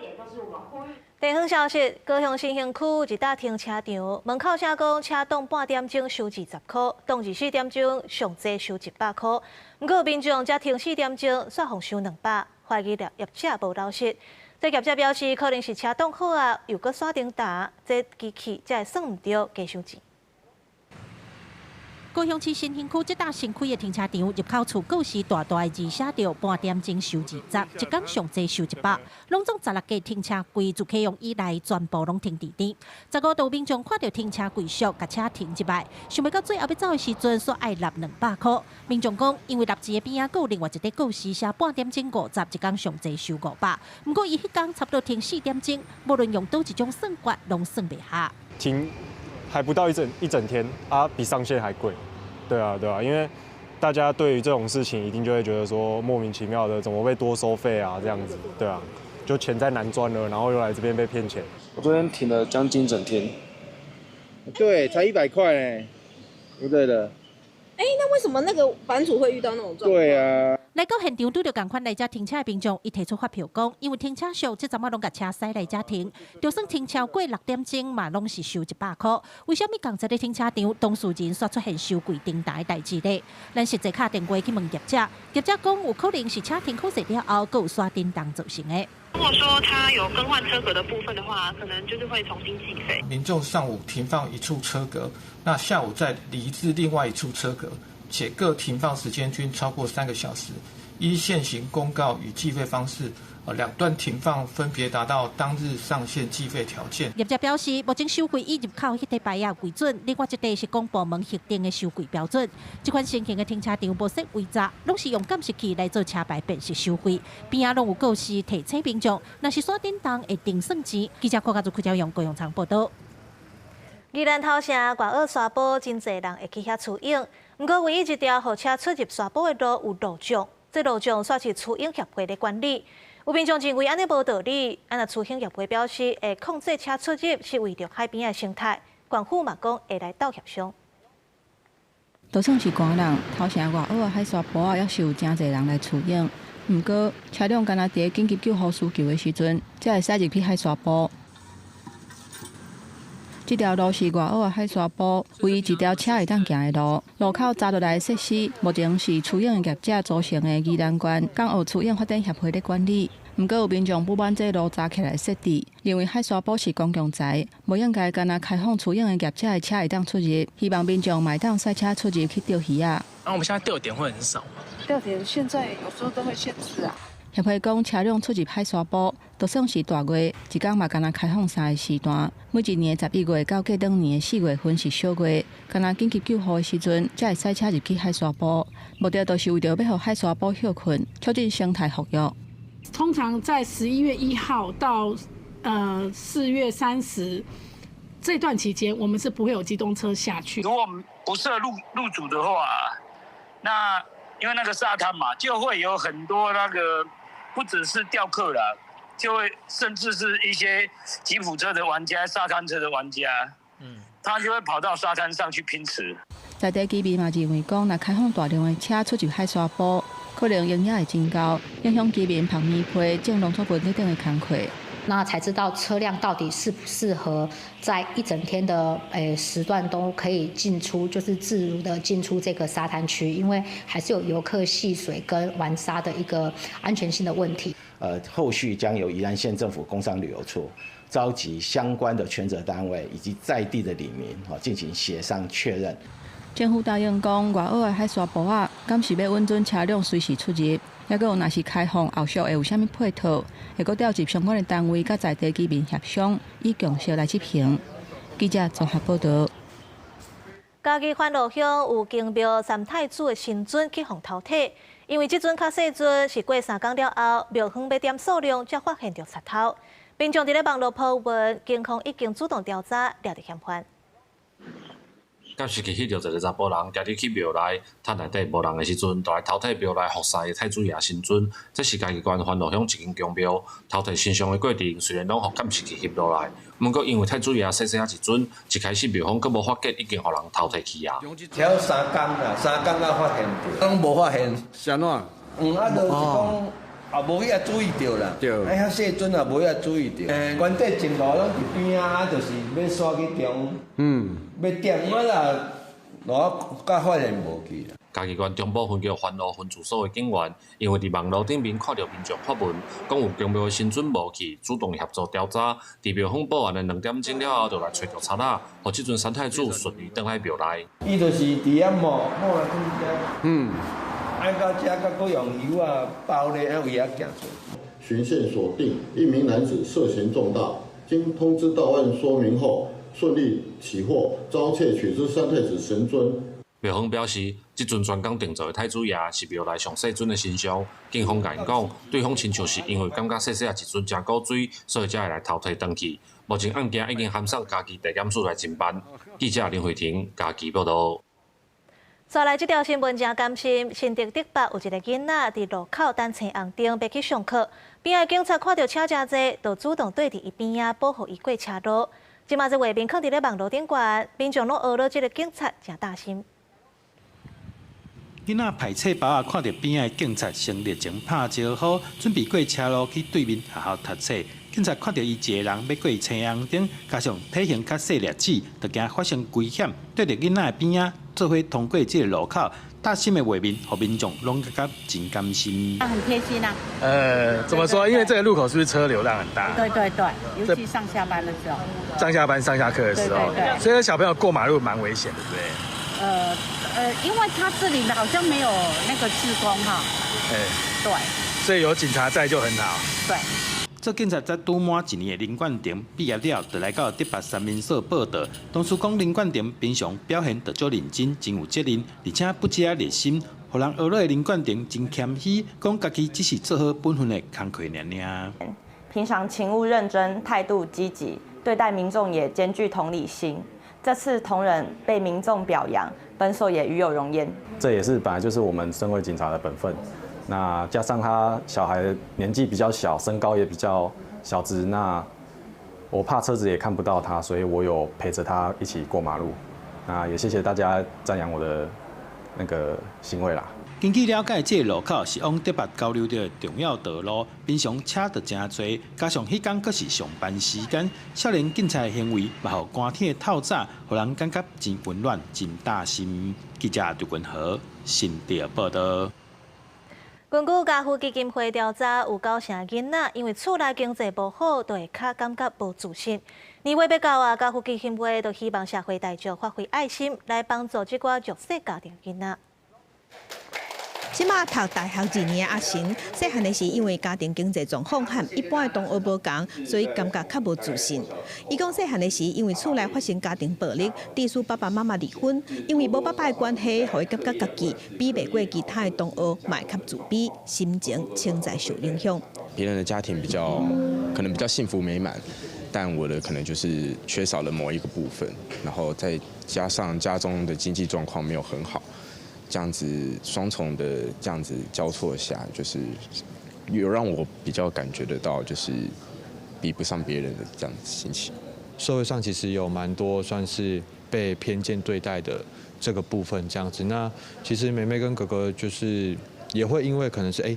地方消息：高雄新興區一搭停車場門口寫講，車擋半點鐘收20箍，擋24點鐘上濟收100箍。毋過民眾才停4點鐘，煞予收200，懷疑業者無老實。這業者表示，可能是車擋好啊，又閣徙叮當，這機器才會算毋著，加收錢。高雄市新興區這搭新開的停車場入口處告示大大的字寫著半點鐘收20，一工上濟收100，攏總16個停車櫃自啟用以來，全部攏停佇佇。15度民眾看著停車櫃俗，共車停入來，想袂到最後欲走的時陣，煞愛納200箍。民眾講，因為納錢的邊仔，閣有另外一個告示寫半點鐘50，一工上濟收500。毋過伊彼工差不多停4點鐘，無論用佗一種算法，攏算袂下。停還不到一整一整天啊，比上限還貴。對啊，對啊，因為大家對於這種事情一定就會覺得說莫名其妙的，怎麼被多收費啊？這樣子，對啊，就錢再難賺了，然後又來這邊被騙錢。我昨天停了將近整天，對，才100塊呢，不對的。哎，那為什麼那個版主會遇到那種狀況？對啊。來到現場拄著仝款來遮停車的民眾，伊提出發票講，因為停車俗，這陣仔攏共車駛來遮停，就算停超過6點鐘嘛，攏是收100箍。為啥物仝一个停車場當事人煞出現收貴叮當的代誌咧？咱實際敲電話去問業者，業者講有可能是車停好勢了後，閣有徙叮當造成的。如果說他有更換車格的部分的話，可能就是會重新計費。民眾上午停放一處車格，那下午再移至另外一處車格，且各停放時間均超過3個小時，依現行公告與計費方式，兩段停放分別達到當日上限計費條件。業者表示，目前收費以入口彼塊牌仔為準，另外一塊是公部門核定的收費標準。這款新型的停車場無設圍閘，攏是用監視器來做車牌辨識收費。邊仔攏有告示提醒民眾，若是徙叮當會重算錢。記者郭家祖、柯昭陽高雄場報導。宜蘭頭城外澳沙埔真濟人會去遐取影，毋過唯一一條予車出入沙埔的路有路障，這路障煞是趨影協會咧管理。有民眾認為按呢無道理，啊若趨影協會表示會控制車出入是為著海邊的生態，縣府嘛講會來鬥協商。就算是寒人，頭城外澳的海沙埔仔，猶是有誠濟人來取影。毋過，車輛干焦佇緊急救護需求的時陣，才會駛入去海沙埔。這條路是外澳的海沙埔，唯一一條車會當行的路。路口閘落來的設施，目前是廚影業者組成的宜蘭縣港澳廚影發展協會咧管理。毋過有民眾不滿這路閘起來的設置，認為海沙埔是公共財，無應該干焦開放廚影的業者的車會當出入，希望民眾嘛會當駛車出入去釣魚仔。那我們現在釣點會很少嗎？釣點現在有時候都會限制啊。協會講，車輛出入海沙埔，就算是大月，一工嘛干焦開放三個時段。每一年11月到過轉年的4月份是小月，干焦緊急救護的時陣，才會駛車入去海沙埔。目的就是為著欲予海沙埔歇睏，促進生態復育。通常在11月1號到4月30這段期間，我們是不會有機動車下去。如果不設路阻的話，那因為那個沙灘嘛，就會有很多那個。不只是釣客啦，就會甚至是一些吉普車的玩家、沙灘車的玩家，他就會跑到沙灘上去拼池。在地居民嘛認為講，若開放大量的車出入海沙埔，可能營養會增高，影響居民曬棉被、種農作物等等的工課。那才知道車輛到底適不適合在一整天的時段都可以進出，就是自如的進出這個沙灘區，因為還是有遊客戲水跟玩沙的一個安全性的問題。後續將由宜蘭縣政府工商旅遊處召集相關的權責單位以及在地的里民，進行協商確認。政府答應講，外澳的海沙埔仔，敢是欲允准車輛隨時出入，抑閣有若是開放後續會有啥物配套，會閣調集相關的單位佮在地居民協商，以共識來執行。記者綜合報導。嘉義番路鄉有間廟三太子的神尊去予偷提，因為這尊較細尊是過3工了後，廟方欲點數量才發現著賊偷。民眾佇咧網路 po 文，警方已經主動調查，抓著嫌犯。監視器翕著一个查埔人，行入去廟內，趁內底無人的時陣，就來偷提廟內服侍的太子爺神尊。這是嘉義縣番路鄉一間宮廟，偷提神像的過程雖然攏予監視器翕落來，毋過因為太子爺細細仔一尊，一開始廟方閣無發覺已經予人偷提去啊。才3工啦，3工才發現著，攏無發現。是按怎？啊，就是講也無去遐注意著啦。對。啊，遐細尊也無遐注意著。原底前路攏佇邊仔，啊，就是欲煞去中。欲點我啦，我才發現無去啦。嘉義縣中部分局番路分駐所的警員，因為佇網路頂面看著民眾發文，講有宮廟的神尊無去，主動協助調查。佇廟方報案的2點鐘了後，就來揣著賊仔，予這尊三太子順利轉來廟內。伊就是佇遐摸摸來去遮。按到遮，閣閣用油仔包咧，按位仔行出。循線鎖定一名男子涉嫌重盜，經通知到案說明後，順利起獲遭竊取之三太子神尊。廟方表示，這尊專工訂造的太子爺是廟內上細尊的神像。警方共𪜶講，對方親像是因為感覺細細仔一尊誠古錐，所以才會來偷提轉去。目前案件已經函送嘉義地檢署來偵辦。記者林慧婷嘉義報導。再來這條新聞誠感心，新竹竹北有一个囡仔佇路口等青紅燈欲去上課，邊仔警察看著車誠濟，就主動對佇伊邊仔保護伊過車路。這馬這畫面放佇咧網路頂懸，民眾攏學了這个警察誠貼心。囡仔排冊包仔，看著邊仔的警察先熱情拍招呼，準備過車路去對面學校讀冊。警察看著伊一个人欲過青紅燈，加上體型較細粒子，就驚發生危險，對著囡仔的邊仔做伙通過這个路口，貼心的畫面，予民眾攏感覺真甘心。很貼心啊。怎麼說？因為這個路口是不是車流量很大？對對對，尤其上下班的時候。上下班、上下課的時候，對對對，所以小朋友過馬路蠻危險，對不對？因為他這裡好像沒有那個志工哈。對。所以有警察在就很好。對。做警察才拄滿一年的林冠廷畢業了，就來到竹北三民所報到。同事講林冠廷平常表現就足認真，真有責任，而且不止熱心，予人學落的林冠廷真謙虛，講家己只是做好本分的工課爾爾。平常勤務認真，態度積極，對待民眾也兼具同理心。這次同仁被民眾表揚，本所也與有榮焉。這也是本來就是我們身為警察的本分。那加上他小孩年紀比較小，身高也比較小隻，那我怕車子也看不到他，所以我有陪着他一起過馬路。那也謝謝大家讚揚我的那個行為啦。根據了解，這个路口是往竹北交流道的重要道路，平常車就誠濟，加上彼工閣是上班時間，少年警察的行為嘛，予寒天的透早，予人感覺真溫暖、真擔心。記者劉君和新竹報道。根據家父基金會調查，有九成囡仔因為厝內經濟無好，就會較感覺無自信。年尾欲到啊，家父基金會就希望社會大眾發揮愛心，來幫助這寡弱勢家庭囡仔。這馬讀大學二年的阿成，細漢的時因為家庭經濟狀況和一般的同學無仝，所以感覺較無自信。伊講細漢的時因為厝內發生家庭暴力，致使爸爸媽媽離婚，因為無爸爸的關係，予伊感覺家己比袂過其他的同學，嘛會較自卑，心情潛在受影響。別人的家庭比較可能比較幸福美滿，但我的可能就是缺少了某一個部分，然後再加上家中的經濟狀況沒有很好。這樣子雙重的這樣子交錯下，就是有讓我比較感覺得到，就是比不上別人的這樣子心情。社會上其實有蠻多算是被偏見對待的這個部分，這樣子。那其實妹妹跟哥哥就是也會因為可能是欸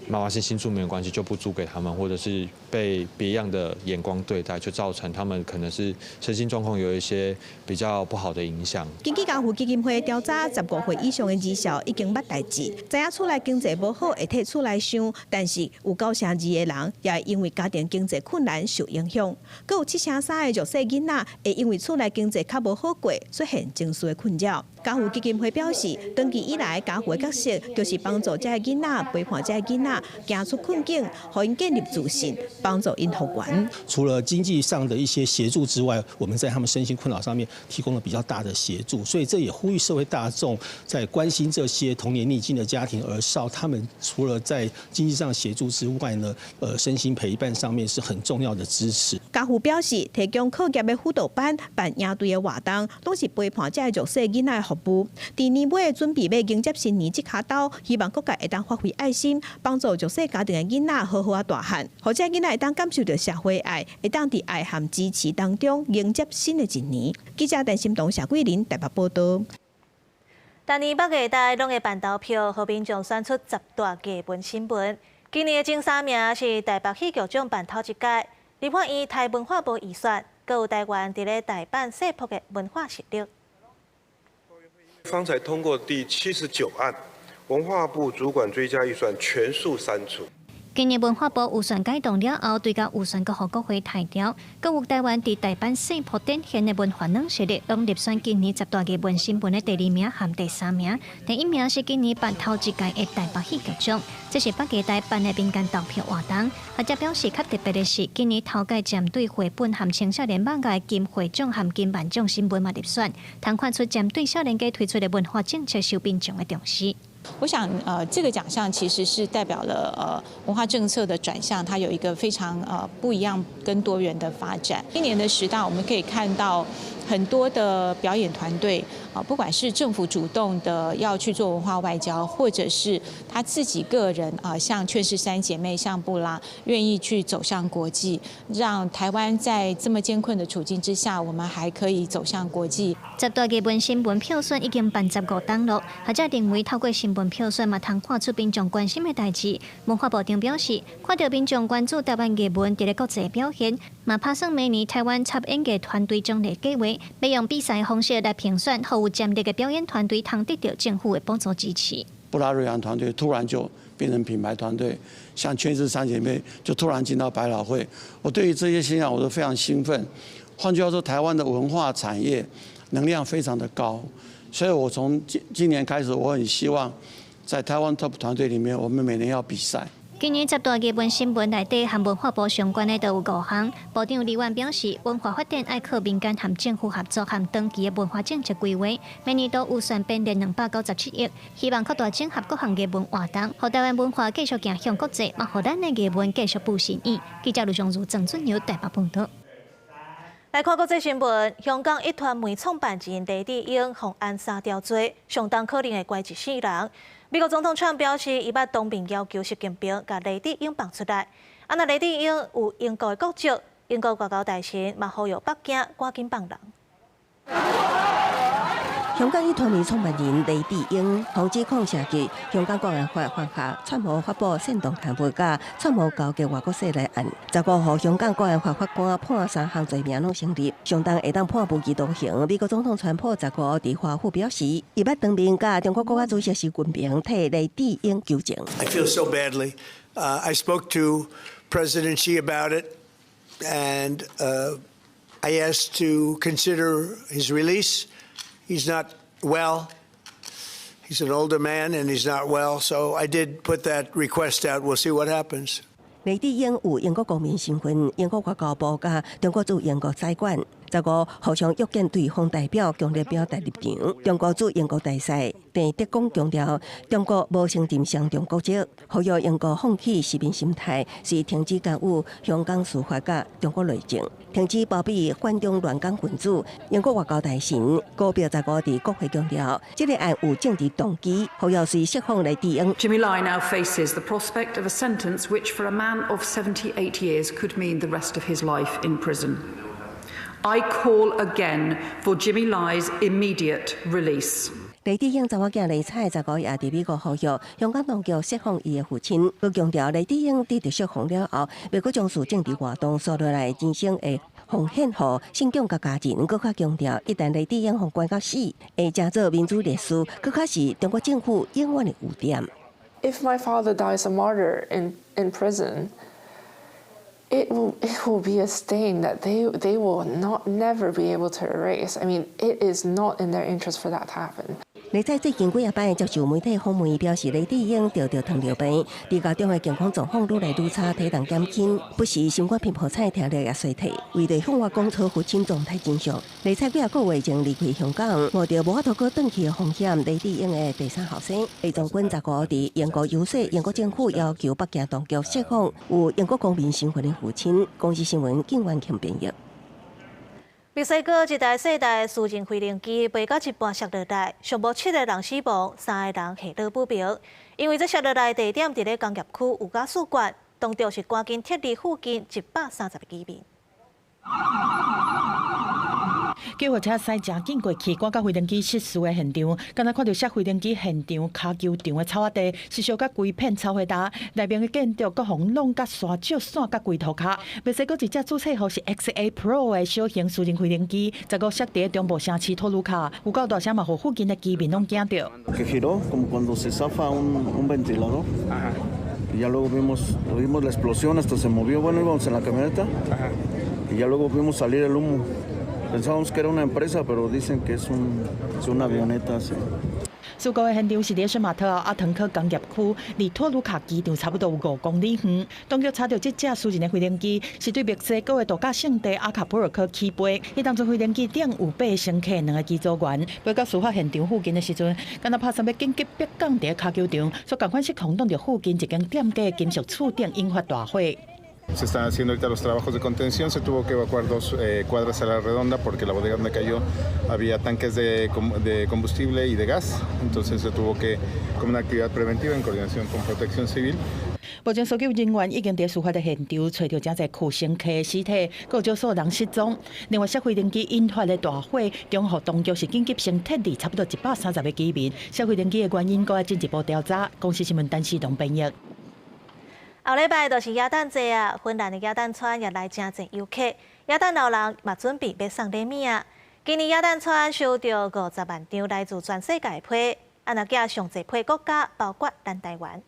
媽媽是新住民的關係，就不租給他們，或者是被別樣的眼光對待，就造成他們可能是身心狀況有一些比較不好的影響。根據家父基金會調查，15歲以上的兒少已經捌代誌，知影厝內經濟無好會提出來想，但是有92%的人也會因為家庭經濟困難受影響。閣有73%的弱勢囡仔會因為厝內經濟較無好過，出現情緒的困擾。家父基金會表示，長期以來家父的角色就是幫助這些囡仔，陪伴這些囡仔行出困境，予𪜶建立自信，幫助𪜶復原。除了經濟上的一些協助之外，我們在他們身心困擾上面提供了比較大的協助，所以這也呼籲社會大眾在關心這些童年逆境的家庭兒少，他們除了在經濟上協助之外呢，身心陪伴上面是很重要的支持。家父表示，提供課業的輔導班、辦營隊的活動，攏是陪伴這些弱勢囡仔的服務。佇年尾準備欲迎接新年這跤兜，希望各界會當發揮愛心，幫助弱勢家庭的囡仔好好仔大漢，予這囡仔會當感受著社會愛，會當佇愛和支持當中迎接新的一年。記者陳心彤、謝桂林台北報道。逐年北藝大攏會辦投票，予民眾選出十大藝文新聞。今年的前三名是台北戲劇獎辦頭一屆，立法院台文化部預算，閣有台灣佇咧大阪世博的文化實力。方才通過第79案，文化部主管追加預算全數刪除。今年文化部預算改動了後，對共預算閣予國會提調，閣有台灣佇大阪世博展現的文化軟實力，攏入選今年十大藝文新聞的第二名和第三名。第一名是今年辦頭一屆的台北戲劇獎，這是北藝大辦的民間投票活動。學者表示，較特別的是，今年頭屆針對繪本和青少年漫畫的金繪獎和金漫獎新聞嘛入選，通看出針對少年家推出的文化政策受民眾的重視。我想，這個獎項其實是代表了文化政策的轉向，它有一個非常不一樣跟多元的發展。今年的十大，我們可以看到很多的表演團隊啊，不管是政府主動的要去做文化外交，或者是他自己個人啊，像勸世三姐妹、像布拉，願意去走向國際，讓台灣在這麼艱困的處境之下，我們還可以走向國際。十大藝文新聞票選已經辦15冬咯，學者認為透過新聞票選嘛，通看出民眾關心的代誌。文化部長表示，看著民眾關注台灣藝文佇咧國際表現，嘛拍算明年台灣插演藝團隊獎勵計劃，欲用比賽方式來評選，予有潛力的表演團隊通得著政府的補助支持。布拉瑞揚團隊突然就變成品牌團隊，像勸世三姐妹就突然進到百老匯。我對於這些現象我都非常興奮。換句話說，台灣的文化產業能量非常的高，所以我從今年開始，我很希望在台灣 Top 團隊裡面，我們每年要比賽。今年十大藝文新聞內底和文化部相關的都有五項。部長李萬表示，文化發展愛靠民間和政府合作，和長期的文化政策規劃。每年度預算編列297億，希望擴大整合各項藝文活動，予台灣文化繼續行向國際，嘛予咱的藝文繼續布新意。記者盧尚如、鄭俊友台北報導。來看國際新聞，香港壹傳媒創辦人黎智英予暗殺吊罪，上重可能會關一世人。美國總統川普表示，伊捌當面要求習近平共黎智英放出來。啊，若黎智英有英國的國籍，英國外交大臣嘛呼籲北京趕緊放人。香港壹傳媒創辦人黎智英，予指控涉及香港國安法犯下串謀發布煽動刊物佮串謀勾結外國勢力案，15號香港國安法法官判三項罪名攏成立，上重會當判無期徒刑。美國總統川普15佇華府表示，伊欲當面佮中國國家主席習近平替黎智英求情。 I feel so badly. I spoke to President Xi about it, and I asked to consider his release. He's not well. He's an older man and he's not well. So I did put that request out. We'll see what happens. 黎智英有英國公民身份，英國外交部佮中國駐英國使館15互相約見對方代表，強烈表達立場。中國駐英國大使鄭德江強調，中國無承認雙重國籍，呼籲英國放棄殖民心態，是停止干預香港司法佮中國內政，停止包庇反中亂港分子。英國外交大臣高別15佇國會強調，這個案有政治動機，呼籲隨釋放黎智英。 Jimmy Lai now faces the prospect of a sentence which, for a man of 78 years, could mean the rest of his life in prison. I call again for Jimmy Lai's immediate release. 黎智英查某囝黎采15也佇美國呼籲香港當局釋放伊的父親，閣強調黎智英得著釋放了後，袂閣從事政治活動，紲落來人生會奉獻予信仰佮家人。閣較強調，一旦黎智英予關到死，會成做民主歷史，閣較是中國政府永遠的污點。 If my father dies a martyr in prison, it will be a stain that they will not never be able to erase. I mean, it is not in their interest for that to happen. 黎采最近幾仔擺接受媒體訪問，表示黎智英得著糖尿病，治療中的健康狀況愈來愈差，體重減輕，不時心肝脾破產，聽力也衰退。為著向外講出父親狀態真相，黎采幾仔個月前離開香港，冒著無法度閣轉去的風險。黎智英的第三後生黎宗均15佇英國遊說英國政府要求北京當局釋放有英國公民身份的父親。公視新聞景元慶編譯。墨西哥一台細台私人飛行機飛到一半摔落來，上無七個人死亡，三個人下落不明。因為這摔落來地點佇咧工業區有瓦斯罐，當局是趕緊撤離附近130個居民。救護車駛誠緊過去，趕到飛行機失事的現場，敢若看著摔飛行機現場跤球場的草仔地，是燒甲規片臭火焦，內面的建築閣予弄甲沙石散甲規塗跤。墨西哥一隻註冊號是 XA Pro 的小型私人飛行機，15摔佇中部城市托魯卡，有夠大聲嘛，予附近的居民攏驚著。 Que giró como cuando se zafa un ventilador. Y ya luego vimos la explosión, hasta se movió. Bueno, íbamos en la camioneta. Y ya luego vimos salir el humo. Pensábamos que era una empresa, pero dicen que es una avioneta. Sí. 事故的現場是佇聖馬特奧阿騰科工業區，離托魯卡機場差不多有5公里遠。當局查著這架私人的飛行機是對墨西哥的度假勝地阿卡普爾科起飛。彼當陣飛行機頂有八個乘客，兩個機組員。飛到事發現場附近的時陣，敢若拍算欲緊急迫降佇跤球場，煞仝款失控擋著附近一間店家的金屬柱頂，引發大火。 Se están haciendo ahorita los trabajos de contención, se tuvo que evacuar 2 cuadras a la redonda porque la bodega donde cayó había tanques de combustible y de gas, entonces se tuvo que, como una actividad preventiva en coordinación con Protección Civil. 目前搜救人員已經佇事發的現場揣著誠濟具乘客的屍體，閣有少數人失蹤。另外，摔飛行機引發的大火，中予當局是緊急先撤離差不多130個居民。摔飛行機的原因，閣愛進一步調查。公視新聞陳世東編譯。後禮拜就是耶誕節啊，芬蘭的耶誕村也來誠濟遊客，耶誕老人嘛準備欲送禮物啊。今年耶誕村收著50萬張來自全世界的批，啊，若寄上濟批國家包括咱台灣。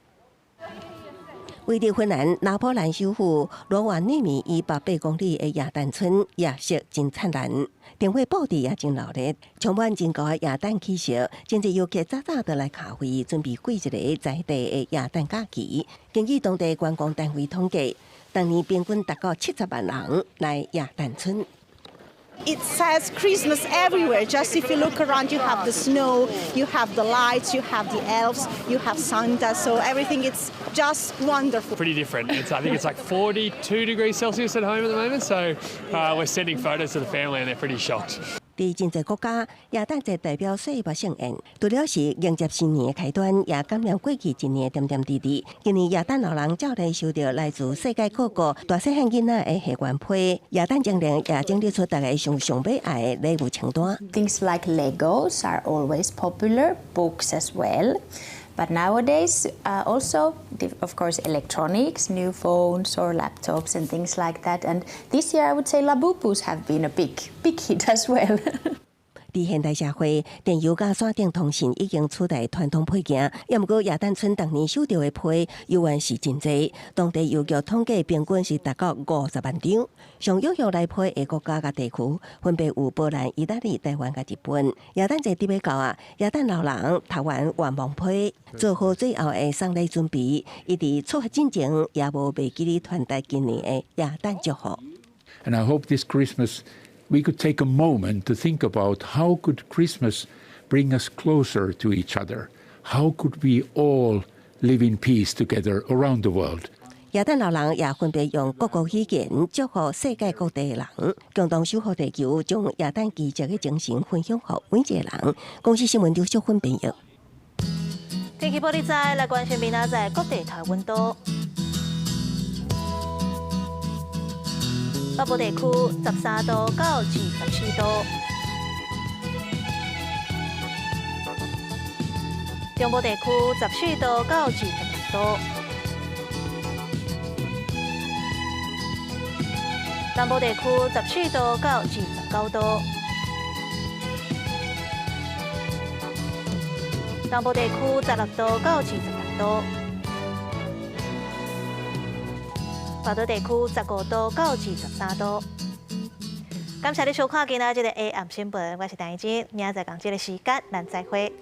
位佇芬蘭拉普蘭首府羅瓦涅米以北8公里的耶誕村，夜色真燦爛，燈火佈置也真熱鬧，充滿真厚的耶誕氣息。真濟遊客早早就來卡位，準備過一个在地的耶誕假期。根據當地觀光單位統計，當年平均達到70萬人來耶誕村。 It says Christmas everywhere. Just if you look around, you have the snow, you have the lights, you have the elves, you have Santa. So everything is just wonderful. Pretty different. I think it's like 42 degrees Celsius at home at the moment. So we're sending photos to the family and they're pretty shocked. 佇真濟國家，耶誕節代表歲末盛宴，除了是迎接新年的開端，也感念過去一年的點點滴滴。今年耶誕老人照例收著來自世界各國大細漢囡仔的賀願批，耶誕精靈也整理出逐家上上欲愛的禮物清單。 Things like Legos are always popular, books as well. But nowadays, also, of course, electronics, new phones or laptops and things like that. And this year, I would say Labubus have been a big, big hit as well. 佇現代社會，電郵佮線頂通訊已經取代傳統批件，也毋過耶誕村逐年收著的批猶原是真濟。當地郵局統計平均是達到50萬張。上踴躍來批的國家佮地區，分別有波蘭、意大利、台灣佮日本。耶誕節佇欲到啊，耶誕老人讀完願望批，做好最後的送禮準備。伊佇出發進前，也無袂記得傳達今年的耶誕祝福。 And I hope this Christmas we could take a moment to think about how could Christmas bring us closer to each other? How could we all live in peace together around the world? 耶誕老人也分別用各國語言祝福世界各地的人，共同守護地球，將耶誕奇蹟的精神分享予每一個人。公視新聞劉淑芬編譯。天氣報你知，來關心明仔載各地頭溫度。北部地區13度到24度，中部地區14度到26度，南部地區14度到29度，東部地區16度到26度。北島地區15度到23度。感謝你收看今仔這个 AM 新聞，我是陳怡靜，明仔載仝這个時間，咱再會。